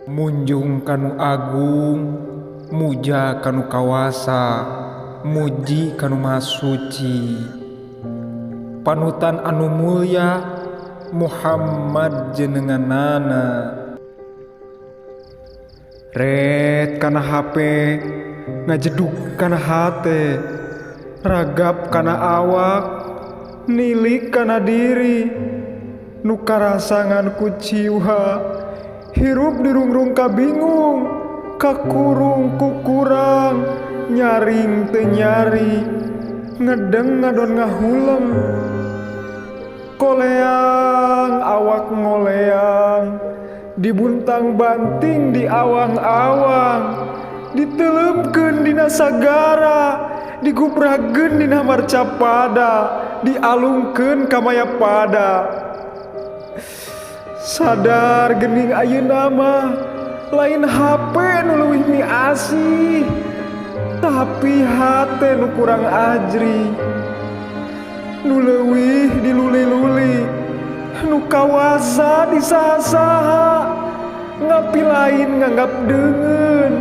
Munjung ka nu Agung, muja ka nu kawasa, muji ka nu Maha Suci, panutan anu mulya Muhammad jenenganana. Ret kana HP, ngajedug kana hate, ragap kana awak, nilik kana diri, nu karasa ngan kuciwa, hirup dirungrung kabingung, kakurung ku kurang, nyaring teu nyari, ngedeng ngadon ngahuleng, koleang awak ngoleang, dibuntang banting di awang-awang, diteuleumkeun dina sagara, digubrageun dina marcapada, dialungkeun ka mayapada. Sadar geuning ayeuna mah lain HP nu leuwih miasih, tapi hate nu kurang ajrih, nu leuwih diluli-luli, nu kawasa disaha-saha, ngapi lain nganggap deungeun,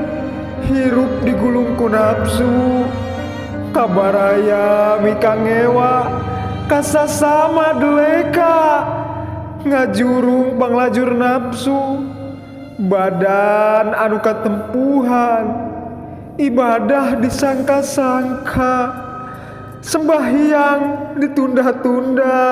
hirup digulung ku nafsu, kabaraya mikangewa, ka sasama deleka, ngajurung panglajur nafsu, badan anu katempuhan, ibadah disangka-sangka, sembahyang ditunda-tunda.